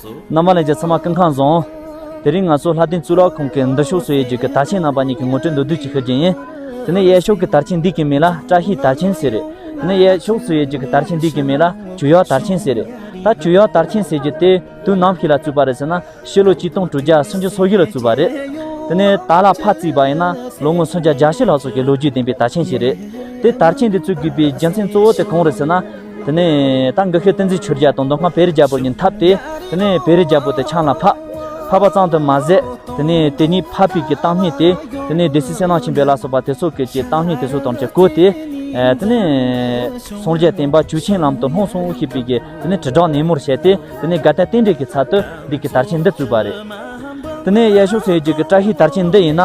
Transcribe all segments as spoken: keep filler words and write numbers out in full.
རྣམ་པ་ལྷན་རྒྱས་ཚང་མ་སྐུ་ཁམས་བཟང་། དེ་རིང་ང་ཚོ་ལྷ་ལྡན་གཙུག་ལག་ཁང་གི་མདུན་ཕྱོགས་སུ་ཡོད་རྒྱུ་གི་དར་ཆེན་རྣམ་པ་གཉིས་ཀྱི་ངོ་སྤྲོད་མདོར་བསྡུས་ཅིག་ཞུ་རྒྱུ་ཡིན། དེ་ནས་གཡས་ཕྱོགས་ཀྱི་དར་ཆེན་འདི་གི་མིང་ལ་བཀྲ་ཤིས་དར་ཆེན་ཟེར་རེད། དེ་ནས་གཡས་ཕྱོགས་སུ་ཡོད་རྒྱུ་གི་དར་ཆེན་འདི་གི་མིང་ལ་བྱུ་ཡག་དར་ཆེན་ཟེར་རེད། ད་བྱུ་ཡག་དར་ཆེན་ཟེར་རྒྱུ་དེ་དུས་ནམ་ཞིག་ལ་བཙུགས་པ་རེད་ཟེར་ན། ཕྱི་ལོ་ཆིག་སྟོང་དྲུག་བརྒྱ་སུམ་ཅུ་སོ་བཞི་ལ་བཙུགས་པ་རེད། དེ་ནས་ད་ལ་ཕར་བརྩིས་པ་ཡིན་ན་ལོ་ངོ་སུམ་བརྒྱ་བརྒྱད་ཅུ་ལྷག་ཙམ་གྱི་ལོ་རྒྱུས་ལྡན་པའི་དར་ཆེན་ཞིག་རེད། དེ་དར་ཆེན་འདི་བཙུགས་དགོས་པའི་རྒྱུ་མཚན་གཙོ་བོ་དེ་གང་རེད་ཟེར་ན། དེ་ནས་ད་འགག་ཤེས་བསྟན་འཛིན་ཆོས་རྒྱལ་དང་མདོ་སྔགས་བེ་རི་རྒྱལ་པོ་གཉིས་འཐབ་སྟེ། དེ་ནས་བེ་རི་རྒྱལ་པོ་དེ་ཆང་ལ་ཕབ། ཕབ་པ་ཙམ་དུ་མ་ཟད། དེ་ནས་དེ་ཉིད་ཕབ་པའི་གི་གཏམ་སྙན་དེ། དེ་ནས་སྡེ་སྲིད་གསེར་ནག་ཆེན་པོ་ལ་སོགས་པ་དེ་ཚོ་གི་གི་གཏམ་སྙན་དེ་ཚོ་དང་བཅས་བཀོད་དེ། ཨ་དེ་ནས་སངས་རྒྱས་བསྟན་པ་བཅུ་ཆེན་ལམ་དུ་ལྷུང་སོང་ཞེས་པའི་གི་དེ་ནས་དྲིལ་བསྒྲགས་ནན་མོར་བྱས་ཏེ། དེ་ནས་དགའ་ལྡན་རྟེན་འབྲེལ་གྱི་ཚབ་ཏུ་འདི་གི་དར་ཆེན་འདི་བཙུགས་པ་རེད། དེ་ནས་གཡས་ཕྱོགས་སུ་ཡོད་རྒྱུ་གི་བཀྲ་ཤིས་དར་ཆེན་འདི་ཡིན་ན།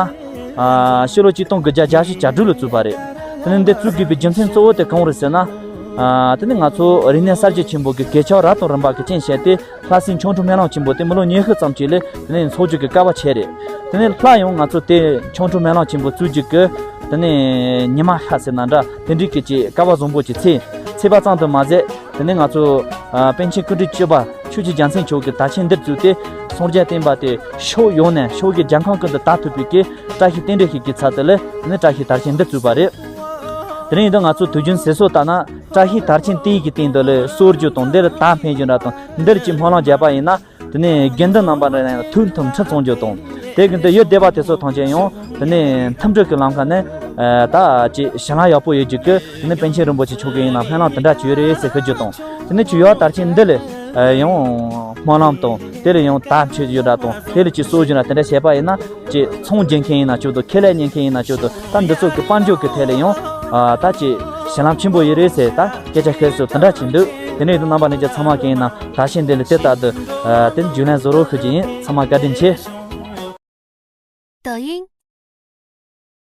ཨ་ཕྱི་ལོ་ཆིག་སྟོང་དགུ་བརྒྱ་བརྒྱད་ཅུ་གྱ་དྲུག་ལ་བཙུགས་པ་རེད། དེ་ནས་འདི་བཙུགས་དགོས་པའི་རྒྱུ་མཚན་གཙོ་བོ་དེ་གང་རེད་ཟེར་ན། ཨ་དེ་ནས་ང་ཚོ་རིག་གནས་གསར་བརྗེ་ཆེན་པོ་གི་གོད་ཆག་རབ་དང་རིམ་པ་གི་རྐྱེན་བྱས་ཏེ། ལྷ་སའི་ཆོ་འཕྲུལ་སྨོན་ལམ་ཆེན་པོ་དེ་མི་ལོ་ཉི་ཤུ་ཙམ་ཅིག་ལ་དེ་ནས་འཚོགས་རྒྱུ་གི་བཀའ་དབང་བྱས་རེད། དེ་ནས་སླར་ཡང་ང་ཚོ་དེ་ཆོ་འཕྲུལ་སྨོན་ལམ་ཆེན་པོ་བཙུགས་རྒྱུ་གི་དེ་ནས་ཉི་མ་ཤར་ཟེར་ན་འདྲ། དེ་འདྲའི་གི་ཅིག་བཀའ་དབང་བཟང་པོ་ཅིག་ཚེས་ཚེས་པ་ཙམ་དུ་མ་ཟད། དེ་ནས་ང་ཚོ་ཨ་པཎ་ཆེན་སྐུ་ཕྲེང་བཅུ་པ་ཆོས་ཀྱི་རྒྱལ་མཚན་མཆོག་གིས་དར་ཆེན་འདིར་བཙུགས་ཏེ། སངས་རྒྱས་བསྟན་པ་དེ་ཕྱོགས་ཡོངས་ནས་ཕྱོགས་ཀྱི་རྒྱལ་ཁམས་ཀུན་ཏུ་དར་ཐུབ་པའི་གི་བཀྲ་ཤིས་རྟེན་འབྲེལ་ཞིག་གི་ཚབ་ཏུ་ལ་དེ་ནས་བཀྲ་ཤིས་དར་ཆེན་འདི་བཙུགས་པ་རེད། དེ་རིང་ཡིན་དུས་ང་ཚོ་དུས་རྒྱུན་ཟེར་སྲོལ་ལྟར་ན། བཀྲ་ཤིས་དར་ཆེན་དེའི་གི་སྟེང་དུ་ལ་གསོལ་རྒྱུ་དང་། འདིར་དར་འཕེན་རྒྱུ་འདྲ་དང་། འདིར་གྱི་སྨོན་ལམ་བརྒྱབ་པ་ཡིན་ན། དེ་ནས་དགེ་འདུན་རྣམ་པ་རེ་རེ་ཐུགས་མཐུན་ཁྲིམས་བསྲུང་རྒྱུ་དང་། དེ་གི་འདི་ཡོན་བདེ་བ་དེ་ཚོ་ཐམས་ཅད་ཡང་དེ་ནས་མཐུན་སྒྲིལ་གྱི་ལམ་ཁ་ནས་ཨ་ད་ཅིག་ཞི་ལྷག་ཡག་པོ་ཡོད་རྒྱུ་གི། དེ་ནས་པཎ་ཆེན་རིན་པོ་ཆེ་མཆོག་གིས་ཡིན་ན་སྨོན་ལམ་དེ་འདྲ་ཅིག་ཡོད་རེད་ཟེར་ཤོད་རྒྱུ་དང་། དེ་ནས་བྱུ་ཡག་དར་ཆེན་འདི་ལ་ཨ་ཡང་སྨོན་ལམ་དང་། དེ་ལ་ཡང་དར་འཕེན་རྒྱུ་འདྲ་དང་། དེ་ལ་ཅིག་གསོལ་རྒྱུ་འདྲ་དེ་འདྲ་བྱས་པ་ཡིན་ན། ཅིག་ཚོང་རྒྱག་མཁན་ཡིན་ན་ཆོག་འདུག་ཁེ་ལས་ཉོ་མཁན་ཡིན་ན་ཆོག་འདུག་ད་འདི་ཚོ་གི་དཔལ་འབྱོར་གི་ཐད་ལ་ཡང་ཨ་ད་ཅིག་ཞི་ལམ་ཆེན་པོ་ཡོད་རེད་ཟེར་ད་སྐད་ཆ་བཤད་སྲོལ་དེ་འདྲ་ཅིག་འདུག་དེ་འདྲ་ཡིན་དུས་རྣམ་པ་ལྷན་རྒྱས་ཚང་མ་གིས་ཡིན་ན་དར་ཆེན་འདི་ལ་དེ་ལྟར་དུ་ཨ་དེ་རྒྱུས་ལོན་བཟོ་རོགས་ཞུ་རྒྱུ་ཡིན། ཚང་མ་བཀའ་དྲིན་ཆེ། 抖音